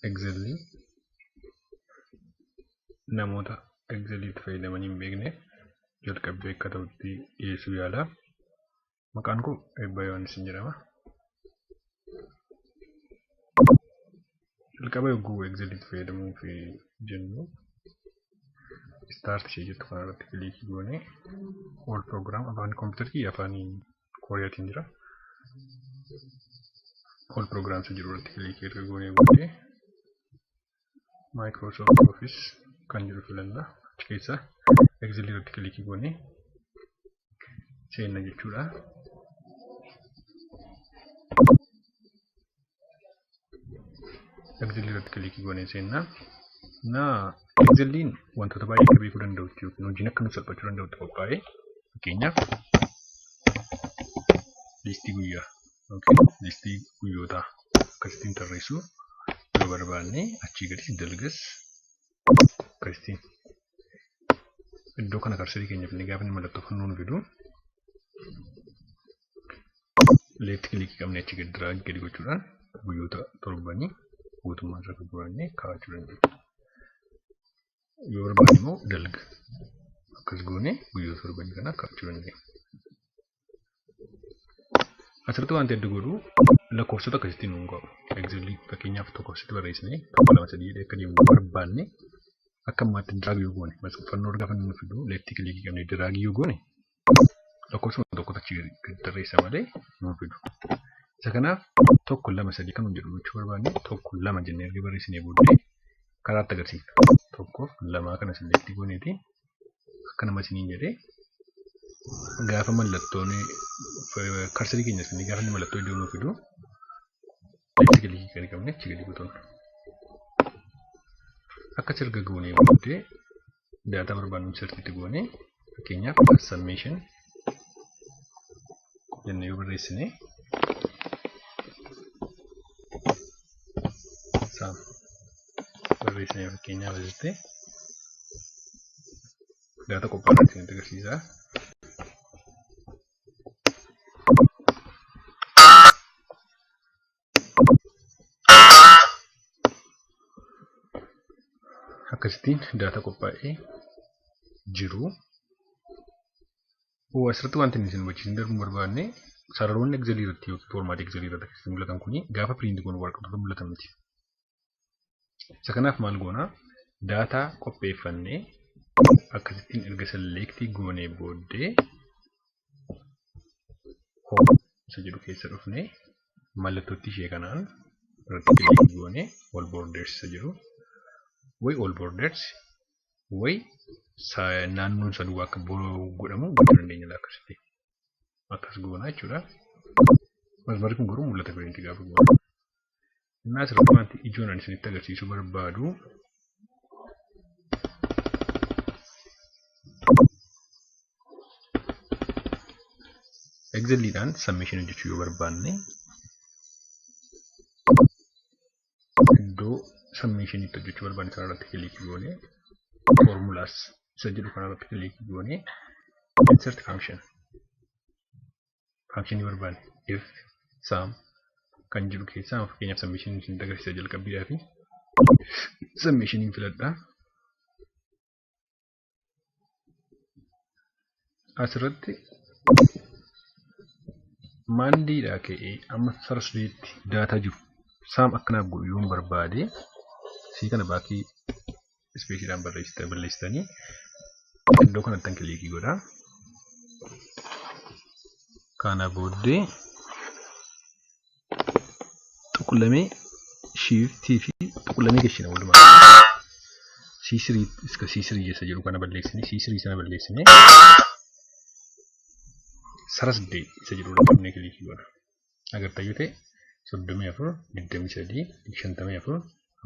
Excelii namoota Exceliitti fayyadamanii hin beekneef jalqabbii akka ta'utti dhiyeessuu yaala. Maqaan koo Eebbaa Yohaannis jedhama. Jalqaba yogguu Exceliitti fayyadamuuf jennu start ishee jettu kanarratti kilikii goonee all program afaan kompiitarii afaan Kooriyaatiin jira. All programs jedhu irratti kilikii erga goonee booddee Microsoft Office kan jedhu filanna. Achi keessa Excel irratti kilikii goonee seenna jechuudha. Excel irratti kilikii goonee seenna. Na Exceliin wantoota baay'ee akka beekuu danda'utti yookiin hojiin akka nu salphachuu danda'utti qophaa'e. Fakkeenyaaf liistii guyyaa yookiin liistii guyyootaa akkasittiin tarreessuu yoo barbaanne achii gadi dalgas akkasittiin iddoo kana karsarii keenyaaf inni gaafa inni mallattoo fannoo nu fidu leefti kilikii qabnee achii gadi diraag gadi gochuudhaan guyyoota torbanii guutummaa isaa gurgurannee kaa'achuu dandeenya. Yoo barbaanne immoo dalga akkas goonee guyyoota torbanii kana kaa'achuu dandeenya. Asirratti wanti adda godhu lakkoofsota akkasittiin nuun kaa'u. Excelii fakkeenyaaf tokko asitti barreessinee 1 2 3 jedhee akka deemu barbaanne akka ammaatti diraag yoo goone fannoo gaafa nu fidu leeftii kilikii qabnee diraag yoo goone lakkoofsuma tokkotu achi gadi tarreessa malee nuun fidu. Isa kanaaf 1 2 3 kan nuun jedhu gochuu barbaanne 1 2 jennee erga barreessinee booddee karaatti agarsiifna. 1 2 kana selektii gooneeti akka nama isiniin jedhee gaafa mallattoon karsarii keenya isinii gaafa inni mallattoo iddoo nuu fidu leeftii kilikii gadi qabnee achi gadi butuun. Akkas erga goonee booddee daataa barbaadnu insertiitti goonee fakkeenyaaf summation jennee yoo barreessine sum barreessine fakkeenyaaf asitti daataa qophaa'aa isinitti agarsiisa. Akkasittiin daataa qophaa'ee jiru. Asirratti wanti inni isin hubachiisin darbuu barbaanne sararoonni Excelii irratti yookiin foormaatii Excelii irratti akkasitti mul'atan kuni gaafa piriinti goonu waraqatoota mul'atan miti. Isa kanaaf maal goona? Daataa qopheeffannee akkasittiin erga selektii goonee booddee home isa jedhu keessa dhufnee mallattootti ishee kanaan irratti kilikii goonee all borders isa jedhu way all borders way naannoon isa duwwaa akka godhamu gochuu dandeenya akkasitti. Akkas goona jechuudha. Masmarri kun garuu mul'ata piriinti gaafa goonu. Innaa asirratti wanti ijoon ani isinitti agarsiisuu barbaadu Exceliidhaan summation hojjechuu yoo barbaanne iddoo summationitti hojjechuu barbaanne sanarratti kilikii goonee formulas isa jedhu kanarratti kilikii goonee insert function functionii barbaanne if sum kan jedhu keessaa fakkeenyaaf summation isinitti agarsiisa jalqabbiidhaa fi summationiin filadha. Asirratti maandiidhaa ka'ee amma sarsuutti daataa jiru saam akkanaaf godhu yoon barbaade sii kana baakii ispeesiidhaan barreessitanii iddoo kanatti kan kilikii godha. Kana booddee tuqlamee shiiftii fi tuqlamee gashina walumaa C3 iska C3 keessa jiru kana balleessinee C3 sana balleessinee Sarasdee isa jedhu irratti dhufnee kilikii godha. Agartaa yoo ta'e 34, 23, 54,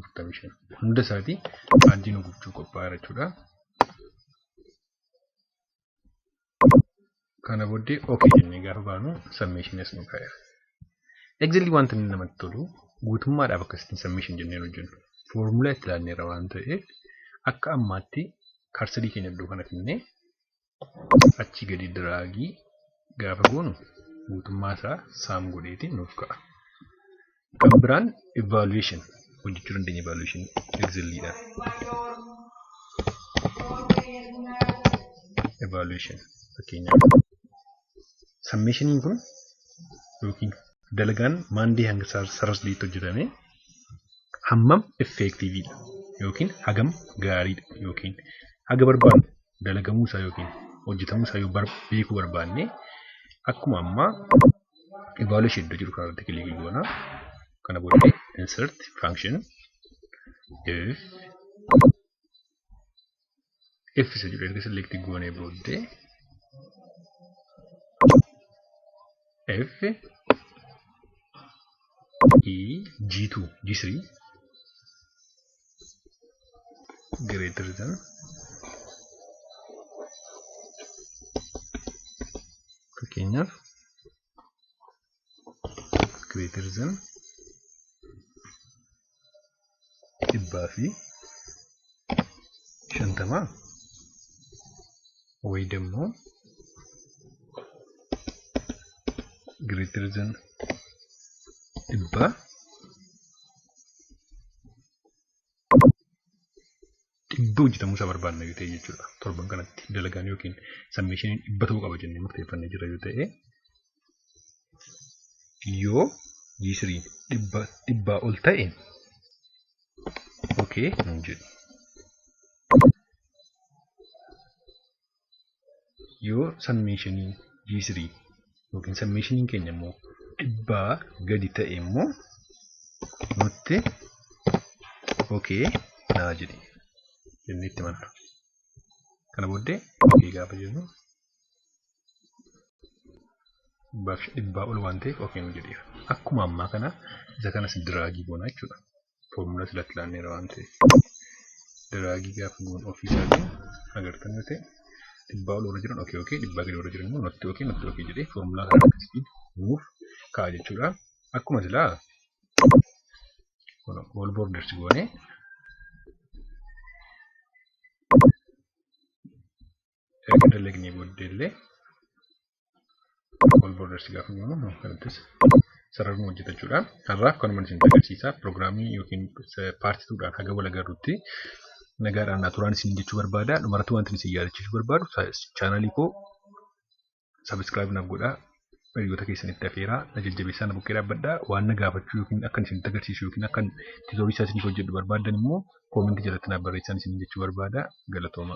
45 hunda isaatii addii nu gochuu qophaa'eera jechuudha. Kana booddee OK jennee gaafa baanu summation as nu kaa'eera. Excelii wanta inni namatti tolu guutummaadhaaf akkasittiin summation jennee hojjennu. Foormulaa itti ilaalleerra waan ta'eef akka ammaatti karsarii keenya iddoo kana finnee achi gadi diraagii gaafa goonu guutummaa isaa saam godheeti nuuf ka'a. Kan biraan evaluation hojjechuu dandeenya evaluation Exceliidhaan. Evaluation fakkeenyaaf summationiin kun yookiin dalagaan Monday hanga Saturdayitti hojjetame hammam effectiveiidha yookiin hagam gaariidha yookiin haga barbaanne dalagamuu isaa yookiin hojjetamuu isaa yoo beekuu barbaanne akkuma ammaa evaluation iddoo jiru kanarratti click goona. Kana booddee insert function if isa jedhu erga select goonee booddee F E G2 G3 greater than fakkeenyaaf greater than 150 ወይ ደግሞ greater than 100 hojjetamuu isaa barbaanna yoo ta'e jechuudha. Torban kanatti dalagaan yookiin summationiin 100 ta'uu qaba jennee murteeffannee jira yoo ta'e yoo G3 100 ol ta'e okay nuun jedhu. Yoo summationii G3 yookiin summationiin keenya immoo 100 gadi ta'e immoo nutti okay naa jedhi jennee itti manna. Kana booddee okay gaafa jennu 100 ol waan ta'eef okay nu jedheera. Akkuma ammaa kana isa kanas drag goona jechuudha. Foormulaa silatti ilaanneera waan ta'eef. Drag gaafa goonu ofii isaatiin agartan yoo ta'e 100 ol warra jiran okay okay 100 gadi warra jiran immoo not okay not okay jedhee foormulaa kana akkasitiin nuuf kaa'a jechuudha. Akkuma silaa all borders goonee erga dalagnee booddee illee all borders gaafa goonu kanattis sararuma hojjeta jechuudha. Har'aaf kanuma isin agarsiisa. Piroogiraamii yookiin part twodhaan haga wal agarrutti nagaadhaan naa turaan isin jechuu barbaada. Dhumarratti wanti isin yaadachiisuu barbaadu chaanalii koo subscribe naaf godhaa. Hiriyoota keessanitti afeeraa na jajjabeessaa na bukkee dhaabbadhaa. Waan na gaafachuu yookiin akkan isinitti agarsiisu yookiin akkan tutorial isaa isiniif hojjedhu barbaaddan immoo comment jalatti naaf barreessaa isin jechuu barbaada. Galatooma.